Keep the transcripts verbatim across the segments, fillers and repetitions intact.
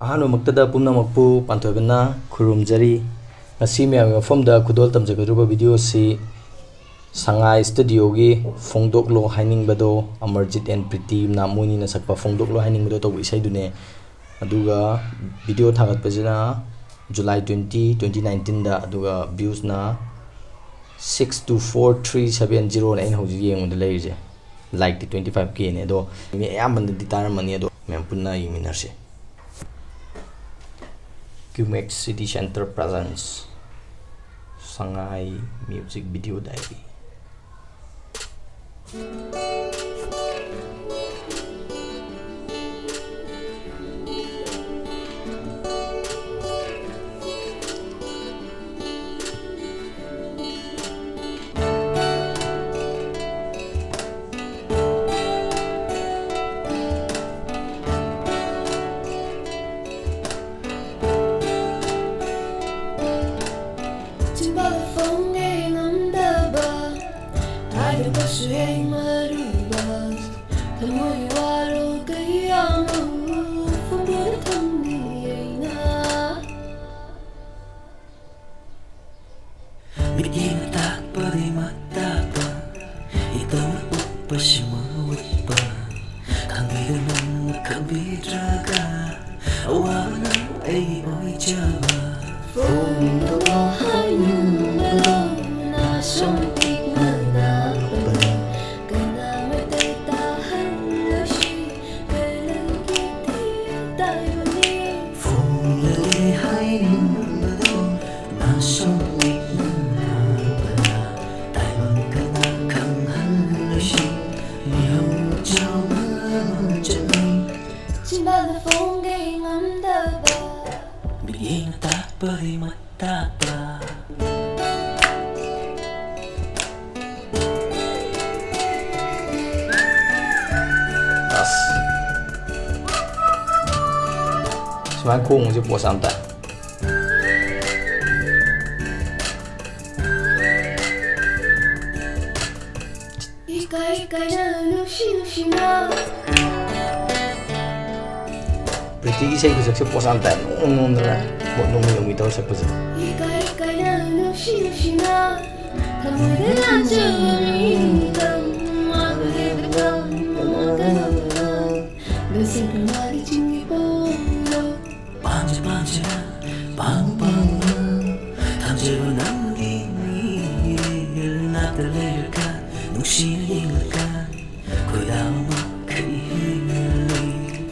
ꯑꯍꯥꯟꯕꯃꯛꯇꯗ ꯄꯨꯝꯅꯃꯛꯄꯨ ꯄꯥꯟꯊꯣꯏꯕꯅ ꯈꯨꯔꯨꯝꯖꯔꯤ꯫ ꯉꯁꯤ ꯃꯌꯥꯝꯒꯤ ꯃꯐꯝꯗ ꯈꯨꯗꯣꯜ ꯇꯝꯖꯒꯗꯧꯔꯤꯕ video ꯑꯁꯤ ꯁꯉꯥꯏ Studioꯒꯤ ꯐꯣꯡꯗꯣꯛꯂꯣ ꯍꯥꯏꯅꯤꯡꯕꯗꯣ, ꯑꯃꯔꯖꯤꯠ and ꯄ꯭ꯔꯤꯇꯤꯅ ꯃꯣꯏꯅꯤꯅ ꯁꯛꯄ ꯐꯣꯡꯗꯣꯛꯂꯣ ꯍꯥꯏꯅꯤꯡꯕꯗꯣ ꯇꯧꯕ ꯏꯁꯩꯗꯨꯅꯦ꯫ ꯑꯗꯨꯒ video ꯊꯥꯒꯠꯄꯁꯤꯅ July twenty, twenty nineteenꯗ, ꯑꯗꯨꯒ viewsꯅ six two four three seven zeroꯅ ꯑꯩꯅ ꯍꯧꯖꯤꯛ ꯌꯦꯡꯕꯗ ꯂꯩꯔꯤꯁꯦ꯫ Likeꯇꯤ twenty five Kꯅꯦ꯫ ꯑꯗꯣ ꯃꯤ ꯑꯌꯥꯝꯕꯅꯗꯤ ꯇꯥꯔꯝꯃꯅꯤ, ꯑꯗꯣ ꯃꯌꯥꯝ ꯄꯨꯟꯅ ꯌꯦꯡꯃꯤꯟꯅꯔꯁꯦ꯫ Cumax City Center presents Sangai Music Video Diary. ꯆꯤꯝꯕꯥꯜꯗ ꯐꯣꯡꯒꯦ ꯉꯝꯗꯕ, ꯍꯥꯏꯗ꯭ꯔꯕꯁꯨ ꯍꯦꯛ ꯃꯔꯨꯕ, ꯊꯃꯣꯏꯒꯤ ꯋꯥꯔꯣꯜ ꯀꯌꯥꯃꯨꯛ ꯐꯣꯡꯗꯣꯛꯅ ꯊꯝꯂꯤ ꯑꯩꯅ꯫ ꯃꯤꯠꯌꯦꯡꯅ ꯇꯥꯛꯄꯗꯤ ꯃꯇꯥꯛꯄ, ꯏꯇꯧꯅ ꯎꯠꯄꯁꯤ ꯃꯎꯠꯄ, ꯈꯪꯕꯤꯗꯨ ꯅꯪꯅ ꯈꯪꯕꯤꯗ꯭ꯔꯒ ꯑꯋꯥꯕꯅ ꯑꯩꯒꯤ ꯑꯣꯏꯖꯕ꯫ ꯐꯣꯡꯗꯣꯛꯂꯣ ꯍꯥꯏꯅꯤꯡꯕꯗꯣ, ꯅꯥꯁꯣꯝ ꯄꯤꯛꯅ ꯅꯥꯕꯅ, ꯀꯅꯥꯃꯠꯇ ꯇꯥꯍꯜꯂꯣꯏꯁꯤ, ꯀꯩꯅꯣꯒꯤꯗꯤ ꯇꯥꯏꯕꯅꯤ꯫ ꯐꯣꯡꯂꯒꯦ ꯍꯥꯏꯅꯤꯡꯕꯗꯣ, ꯅꯥꯁꯣꯝ ꯄꯤꯛꯅ ꯅꯥꯕꯅ, ꯇꯥꯏꯕꯪ ꯀꯅꯥ ꯈꯪꯍꯜꯂꯣꯏꯁꯤ, ꯃꯤꯍꯧ ꯆꯥꯎꯕ ꯑꯃ ꯆꯠꯂꯤ꯫ ꯆꯤꯝꯕꯥꯜꯗ ꯐꯣꯡꯒꯦ ꯉꯝꯗꯕ, ꯃꯤꯠꯌꯦꯡꯅ ꯇꯥꯛꯄꯒꯤ ꯃꯇꯥꯛꯄ꯫ ꯑꯁ, ꯁꯨꯃꯥꯏꯅ ꯈꯣꯡꯕꯁꯦ ꯄꯣꯁ ꯌꯥꯝ ꯇꯥꯏ꯫ ꯏꯀꯥꯏ ꯏꯀꯥꯏꯅ ꯅꯨꯡꯁꯤ ꯅꯨꯡꯁꯤꯅ꯫ ꯄ꯭ꯔꯤꯇꯤꯒꯤ ꯏꯁꯩ ꯈꯨꯁꯛꯁꯦ ꯄꯣꯁ ꯌꯥꯝ ꯇꯥꯏ, ꯅꯣꯡ ꯅꯣꯡꯗꯅ, ꯅꯣꯡꯃꯤ ꯅꯣꯡꯃꯤ ꯇꯧꯔ ꯁꯛꯄꯁꯦ꯫ ꯏꯀꯥꯏ ꯏꯀꯥꯏꯅ ꯅꯨꯡꯁꯤ ꯅꯨꯡꯁꯤꯅ ꯊꯃꯣꯏꯗ ꯂꯥꯟꯖꯕ ꯃꯤꯗꯪ ꯃꯥꯕꯨ ꯂꯦꯞꯄ ꯉꯝꯃꯒ ꯂꯣꯏꯁꯤꯟꯈ꯭ꯔ ꯃꯥꯒꯤ ꯆꯤꯡꯒꯤ ꯄꯣꯂꯣ꯫ ꯄꯥꯝꯖ ꯄꯥꯝꯖ ꯄꯥꯝ ꯄꯥꯝꯅ ꯊꯝꯖꯕ ꯅꯪꯒꯤ ꯃꯤꯠ ꯅꯥꯛꯇ ꯂꯩꯔꯒ ꯅꯨꯡꯁꯤꯅ ꯌꯦꯡꯂꯒ ꯈꯣꯏꯗꯥꯕ ꯃꯈꯩ ꯍꯦꯜꯂꯤ꯫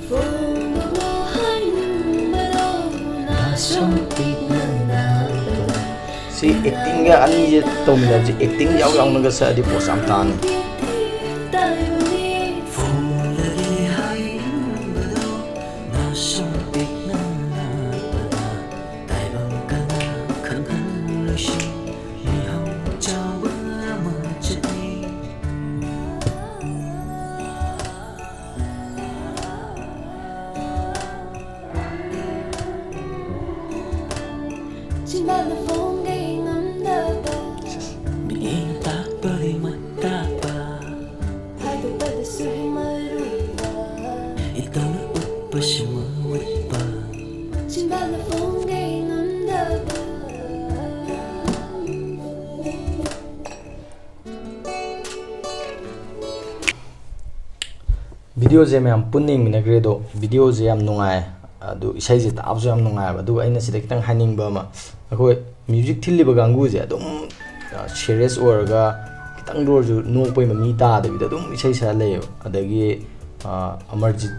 ꯐꯣꯡꯗꯣꯛꯂꯣ ꯍꯥꯏꯅꯤꯡꯕꯗꯣ ꯅꯥꯁꯣꯝ ꯄꯤꯛꯅ ꯅꯥꯕꯗ꯫ ꯁꯤ ꯑꯦꯛꯇꯤꯡꯒ ꯑꯅꯤꯁꯦ ꯇꯧꯃꯤꯟꯅꯕꯁꯦ, ꯑꯦꯛꯇꯤꯡ ꯌꯥꯎ ꯌꯥꯎꯅꯒ ꯁꯛꯑꯗꯤ ꯄꯣꯁ ꯌꯥꯝ ꯇꯥꯅꯤ꯫ ꯇꯥꯏꯕꯅꯤ꯫ ꯐꯣꯡꯂꯒꯦ ꯍꯥꯏꯅꯤꯡꯕꯗꯣ ꯅꯥꯁꯣꯝ ꯄꯤꯛꯅ ꯅꯥꯕꯗ ꯇꯥꯏꯕꯪ ꯀꯅꯥ ꯈꯪꯍꯜꯂꯣꯏꯁꯤ ꯃꯤꯍꯧ ꯆꯥꯎꯕ ꯑꯃ ꯆꯠꯂꯤ꯫ ꯆꯤꯟꯕꯥꯜꯗ ꯐꯣꯡꯒꯦ ꯉꯝꯗꯕ꯫ ꯃꯤꯠꯌꯦꯡ ꯇꯥꯛꯄꯗꯤ ꯃꯇꯥꯛꯄ꯫ ꯍꯥꯏꯗꯣꯛꯄꯗꯁꯨ ꯍꯦꯛ ꯃꯔꯨꯕ꯫ ꯏꯇꯧꯅ ꯎꯠꯄꯁꯨ ꯃꯃꯨꯠꯄ꯫ ꯆꯤꯟꯕꯥꯜꯗ ꯐꯣꯡꯒꯦ ꯉꯝꯗꯕ꯫ ꯚꯤꯗꯤꯑꯣꯁꯦ ꯃꯌꯥꯝ ꯄꯨꯟꯅ ꯌꯦꯡꯃꯤꯟꯅꯈ꯭ꯔꯦ, ꯑꯗꯣ ꯚꯤꯗꯤꯑꯣꯁꯦ ꯌꯥꯝ ꯅꯨꯡꯉꯥꯏ, ꯑꯗꯨ ꯏꯁꯩꯁꯦ ꯇꯥꯕꯁꯨ ꯌꯥꯝ ꯅꯨꯡꯉꯥꯏꯕ꯫ ꯑꯗꯨꯒ ꯑꯩꯅ ꯁꯤꯗ ꯈꯤꯇꯪ ꯍꯥꯏꯅꯤꯡꯕ ꯑꯃ, ꯑꯩꯈꯣꯏ ꯃ꯭ꯌꯨꯖꯤꯛ ꯊꯤꯜꯂꯤꯕ ꯀꯥꯡꯕꯨꯁꯦ ꯑꯗꯨꯝ ꯁꯤꯔꯤꯌꯁ ꯑꯣꯏꯔꯒ ꯈꯤꯇꯪꯗ ꯑꯣꯏꯔꯁꯨ ꯅꯣꯛꯄꯒꯤ ꯃꯃꯤ ꯇꯥꯗꯕꯤꯗ ꯑꯗꯨꯝ ꯏꯁꯩ ꯁꯛꯑ ꯂꯩꯌꯦꯕ꯫ ꯑꯗꯒꯤ ꯑ, ꯑꯃꯔꯖꯤꯠ,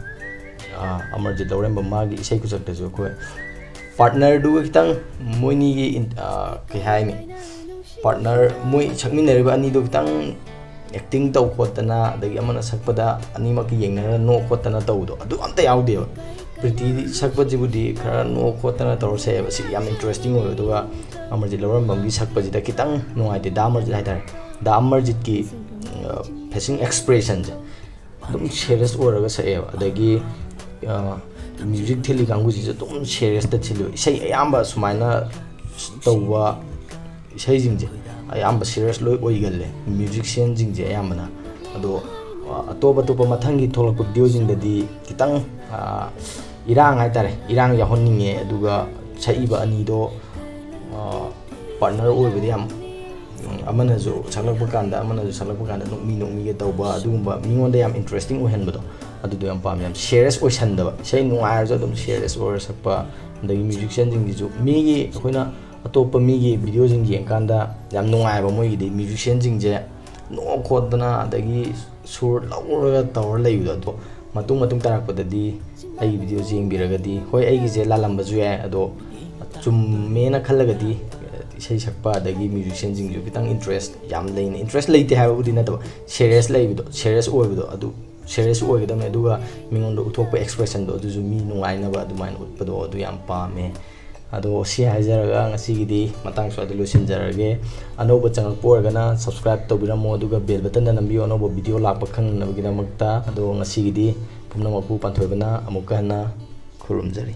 ꯑ, ꯑꯃꯔꯖꯤꯠ ꯂꯧꯔꯦꯝꯕꯝ ꯃꯥꯒꯤ ꯏꯁꯩ ꯈꯨꯁꯛꯇꯁꯨ ꯑꯩꯈꯣꯏ ꯄꯥꯔꯠꯅꯔꯗꯨꯒ ꯈꯤꯇꯪ ꯃꯣꯏꯅꯤꯒꯤ ꯏꯟ-, ꯑ, ꯀꯩ ꯍꯥꯏꯅꯤ, ꯄꯥꯔꯠꯅꯔ ꯃꯣꯏ ꯁꯛꯃꯤꯟꯅꯔꯤꯕ ꯑꯅꯤꯗꯣ ꯈꯤꯇꯪ ꯑꯦꯛꯇꯤꯡ ꯇꯧ ꯈꯣꯠꯇꯅ, ꯑꯗꯒꯤ ꯑꯃꯅ ꯁꯛꯄꯗ ꯑꯅꯤꯃꯛꯀꯤ ꯌꯦꯡꯅꯔꯒ ꯅꯣꯛ ꯈꯣꯠꯇꯅ ꯇꯧꯕꯗꯣ, ꯑꯗꯨ ꯑꯝꯇ ꯌꯥꯎꯗꯦꯕ꯫ ꯄ꯭ꯔꯤꯇꯤ ꯁꯛꯄꯁꯤꯕꯨꯗꯤ ꯈꯔ ꯅꯣꯛ ꯈꯣꯠꯇꯅ ꯇꯧꯔ ꯁꯛꯑꯦꯕ, ꯁꯤ ꯌꯥꯝ ꯏꯟꯇꯔꯦꯁꯇꯤꯡ ꯑꯣꯏꯕ꯫ ꯑꯗꯨꯒ ꯑꯃꯔꯖꯤꯠ ꯂꯧꯔꯦꯝꯕꯝꯒꯤ ꯁꯛꯄꯁꯤꯗ ꯈꯤꯇꯪ ꯅꯨꯡꯉꯥꯏꯇꯦ, ꯗꯥ ꯑꯃꯔꯖꯤꯠ ꯍꯥꯏꯇꯥꯔꯦ, ꯗꯥ ꯑꯃꯔꯖꯤꯠꯀꯤ, ꯑ, ꯐꯦꯁꯤꯡ ꯑꯦꯛꯁꯄ꯭ꯔꯦꯁꯟꯁꯦ ꯑꯗꯨꯝ ꯁꯦꯔꯤꯌꯁ ꯑꯣꯏꯔꯒ ꯁꯛꯑꯦꯕ꯫ ꯑꯗꯒꯤ, ꯑ, ꯃ꯭ꯌꯨꯖꯤꯛ ꯊꯤꯜꯂꯤ ꯀꯥꯡꯕꯨꯁꯤꯁꯨ ꯑꯗꯨꯝ ꯁꯦꯔꯤꯌꯁꯇ ꯊꯤꯜꯂꯤ꯫ ꯏꯁꯩ ꯑꯌꯥꯝꯕ ꯁꯨꯃꯥꯏꯅ ꯇꯧꯕ ꯏꯁꯩꯁꯤꯡꯁꯦ ꯑꯌꯥꯝꯕ ꯁꯤꯔꯤꯌꯁ ꯂꯣꯏ ꯑꯣꯏꯒꯜꯂꯦ, ꯃ꯭ꯌꯨꯖꯤꯛꯁꯤꯌꯟꯁꯤꯡꯁꯦ ꯑꯌꯥꯝꯕꯅ꯫ ꯑꯗꯣ, ꯑ, ꯑꯇꯣꯞ ꯑꯇꯣꯞꯄ ꯃꯊꯪꯒꯤ ꯊꯣꯛꯂꯛꯄ ꯚꯤꯗꯤꯑꯣꯁꯤꯡꯗꯗꯤ ꯈꯤꯇꯪ, ꯑ, ꯏꯔꯥꯡ ꯍꯥꯏꯇꯥꯔꯦ, ꯏꯔꯥꯡ ꯌꯥꯎꯍꯟꯅꯤꯡꯉꯦ꯫ ꯑꯗꯨꯒ ꯁꯛꯏꯕ ꯑꯅꯤꯗꯣ ꯄꯥꯔꯠꯅꯔ ꯑꯣꯏꯕꯗꯤ ꯌꯥꯝ, ꯎꯝ, ꯑꯃꯅꯁꯨ ꯁꯛꯂꯛꯄ ꯀꯥꯟꯗ ꯑꯃꯅꯁꯨ ꯁꯛꯂꯛꯄ ꯀꯥꯟꯗ ꯅꯣꯛꯃꯤ ꯅꯣꯛꯃꯤꯒ ꯇꯧꯕ, ꯑꯗꯨꯒꯨꯝꯕ ꯃꯤꯉꯣꯟꯗ ꯌꯥꯝ ꯏꯟꯇꯔꯦꯁꯇꯤꯡ ꯑꯣꯏꯍꯟꯕꯗꯣ, ꯑꯗꯨꯗꯣ ꯌꯥꯝ ꯄꯥꯝꯃꯦ꯫ ꯌꯥꯝ ꯁꯦꯔꯤꯌꯁ ꯑꯣꯏꯁꯟꯗꯕ, ꯏꯁꯩ ꯅꯨꯡꯉꯥꯏꯔꯁꯨ ꯑꯗꯨꯝ ꯁꯦꯔꯤꯌꯁ ꯑꯣꯏꯔ ꯁꯛꯄ꯫ ꯑꯗꯒꯤ ꯃ꯭ꯌꯨꯖꯤꯛꯁꯤꯌꯥꯟꯁꯤꯡꯁꯤꯁꯨ ꯃꯤꯒꯤ, ꯑꯩꯈꯣꯏꯅ ꯑꯇꯣꯞꯄ ꯃꯤꯒꯤ ꯚꯤꯗꯤꯑꯣꯁꯤꯡ ꯌꯦꯡꯀꯥꯟꯗ ꯌꯥꯝ ꯅꯨꯡꯉꯥꯏꯕ, ꯃꯣꯏꯒꯤꯗꯤ ꯃ꯭ꯌꯨꯖꯤꯛꯁꯤꯌꯥꯟꯁꯤꯡꯁꯦ ꯅꯣꯛ ꯈꯣꯠꯇꯅ ꯑꯗꯒꯤ ꯁꯨꯔ ꯂꯧꯔꯒ ꯇꯧꯔ ꯂꯩꯕꯗꯣ, ꯑꯗꯣ ꯃꯇꯨꯡ ꯃꯇꯨꯡ ꯇꯥꯔꯛꯄꯗꯗꯤ ꯑꯩꯒꯤ ꯚꯤꯗꯤꯑꯣꯁꯦ ꯌꯦꯡꯕꯤꯔꯒꯗꯤ, ꯍꯣꯏ, ꯑꯩꯒꯤꯁꯦ ꯂꯥꯜꯂꯝꯕꯁꯨ ꯌꯥꯏ, ꯑꯗꯣ ꯆꯨꯝꯃꯦꯅ ꯈꯜꯂꯒꯗꯤ ꯏꯁꯩ ꯁꯛꯄ ꯑꯗꯒꯤ ꯃ꯭ꯌꯨꯖꯤꯛꯁꯤꯌꯥꯟꯁꯤꯡꯁꯨ ꯈꯤꯇꯪ ꯏꯟꯇꯔꯦꯁ ꯌꯥꯝ ꯂꯩꯅ, ꯏꯟꯇꯔꯦꯁ ꯂꯩꯇꯦ ꯍꯥꯏꯕꯕꯨꯗꯤ ꯅꯠꯇꯕ, ꯁꯦꯔꯤꯌꯁ ꯂꯩꯕꯗꯣ, ꯁꯦꯔꯤꯌꯁ ꯑꯣꯏꯕꯗꯣ, ꯑꯗꯨ ꯁꯦꯔꯤꯌꯁ ꯑꯣꯏꯒꯗꯕꯅꯤ꯫ ꯑꯗꯨꯒ ꯃꯤꯉꯣꯟꯗ ꯎꯠꯊꯣꯛꯄ ꯑꯦꯛꯁꯄ꯭ꯔꯦꯁꯟꯗꯣ, ꯑꯗꯨꯁꯨ ꯃꯤ ꯅꯨꯡꯉꯥꯏꯅꯕ ꯑꯗꯨꯃꯥꯏꯅ ꯎꯠꯄꯗꯣ, ꯑꯗꯨ ꯌꯥꯝ ꯄꯥꯝꯃꯦ꯫ ꯑꯗꯣ ꯁꯤ ꯍꯥꯏꯖꯔꯒ ꯉꯁꯤꯒꯤꯗꯤ ꯃꯇꯥꯡ ꯁ꯭ꯋꯥꯏꯗ ꯂꯣꯏꯁꯤꯟꯖꯔꯒꯦ꯫ ꯑꯅꯧꯕ ꯆꯪꯉꯛꯄ ꯑꯣꯏꯔꯒꯅ ꯁꯕꯁꯀ꯭ꯔꯥꯏꯕ ꯇꯧꯕꯤꯔꯝꯃꯣ, ꯑꯗꯨꯒ ꯕꯦꯜ ꯕꯇꯟꯗ ꯅꯝꯕꯤꯌꯨ ꯑꯅꯧꯕ ꯚꯤꯗꯤꯑꯣ ꯂꯥꯛꯄ ꯈꯪꯅꯅꯕꯒꯤꯗꯃꯛꯇ꯫ ꯑꯗꯣ ꯉꯁꯤꯒꯤꯗꯤ ꯄꯨꯝꯅꯃꯛꯄꯨ ꯄꯥꯟꯊꯣꯏꯕꯅ ꯑꯃꯨꯛꯀ ꯍꯟꯅ ꯈꯨꯔꯨꯝꯖꯔꯤ꯫